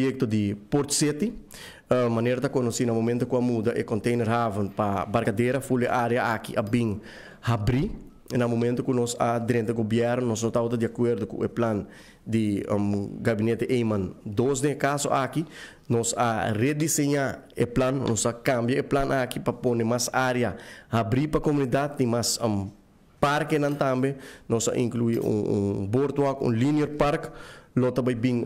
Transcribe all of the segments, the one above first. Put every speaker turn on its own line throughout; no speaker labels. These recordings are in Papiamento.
Proyecto di Port City, manera ta conoci, na momento cu a muda e container haven pa Barcadera, full e area aki a bin habri. Na momento cu nos a drenta gobierno, nos no tabata di acuerdo cu e plan di gabinete Eman 2 den caso aki. Nos a rediseña e plan, nos a cambia e plan aki pa pone mas area habri pa comunidad y mas parkenan tambe. Nos a inclui un boardwalk, un linear park, lo tambe bin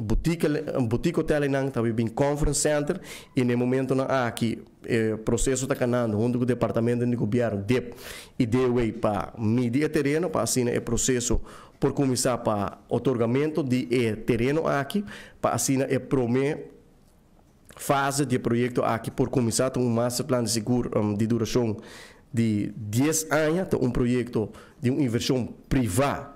boutique, un boutique hotel nan, tambe bin conference center y na momentonan aki proceso ta canando hunto cu departamento di gobierno, DIP y DOW, pa midi e tereno, pa asina e proceso por cuminsa pa otorgamento di e tereno aki, pa asina e prome fase di proyecto aki por cuminsa. Un masterplan di sigur di duracion di 10 aña, un proyecto di un inversion priva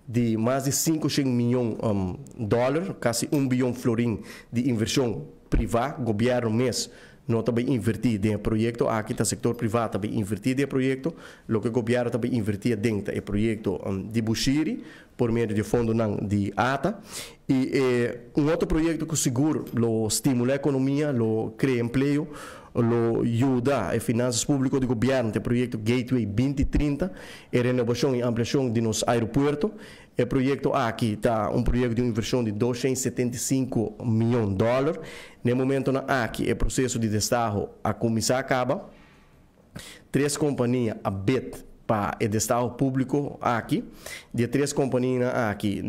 di mas di 500 miyon dollar, casi 1 biyon florin di inversion priva. Gobierno mes no ta bay inverti den e proyecto aki, e sector priva ta bay inverti den e proyecto. Loke gobierno ta bay inverti den e proyecto di Bushiri, pa medio di fondonan di ATA. Y un otro proyecto cu sigur lo stimula e economia, lo crea empleo, lo yuda e finanzas publico di gobierno, e proyecto Gateway 2030, e renobacion y ampliacion di nos aeropuerto. E proyecto aki ta un proyecto di un inversion di 275 miyon di dollar. Na e momentonan aki, e proceso di destaho a cuminsa caba. Tres compania a bid pa e destaho publico aki. Di tres compania aki,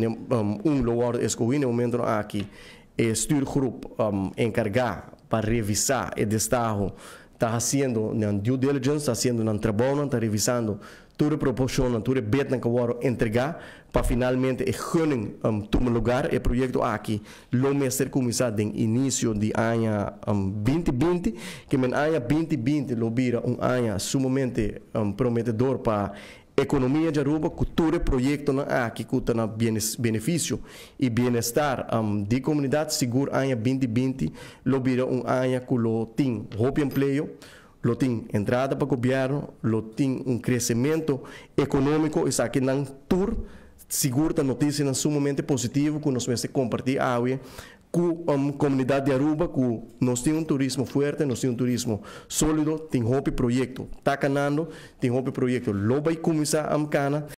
un lo wordo escogi. Na e momentonan aki, e stuurgroep encarga pa revisa e destaho ta haciendo un due diligence, ta haciendo un trabou, ta revisando tur proporcion, tur bid cu wordo entrega, pa finalmente e gunning tuma lugar. E proyecto aki lo mester cuminsa den inicio di aña 2020, kiermen aña 2020 lo bira un aña sumamente prometedor pa economia di Aruba, cu tur proyectonan aki cu ta na beneficio y bienestar di comunidad. Sigur aña 2020 lo bira un aña cu lo tin hopi empleo, lo tin entrada pa gobierno, lo tin un crecemento economico. Esakinan tur sigur ta noticia sumamente positivo cu nos mester comparti awe cu e comunidad di Aruba, cu nos tin un turismo fuerte, nos tin un turismo solido, tin hopi proyecto ta canando, tin hopi proyecto lo bay cuminsa cana.